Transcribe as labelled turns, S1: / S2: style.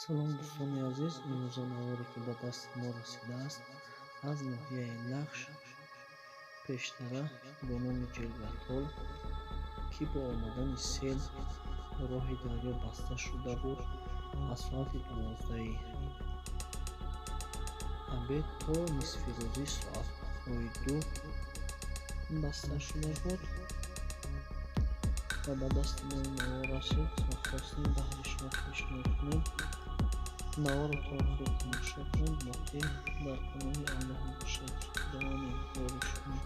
S1: Салом, дӯстони азиз! Имрӯза наворе, ки ба дасти мо расидааст, аз ноҳияи Лахш, пештара бо номи Ҷелгатол, ки бо омадани сел роҳи дарё баста шуда буд, аз соати 12-и обед то нисфирӯзӣ соатҳои 2 баста шуда буд ва ба дасти мо ин навор расид ва хостем баҳри шумо пешниҳод кунем. Наворро то охир тамошо кунед. Боқӣ дар паноҳи Аллоҳ бошед. Худованд нигаҳдори шумо.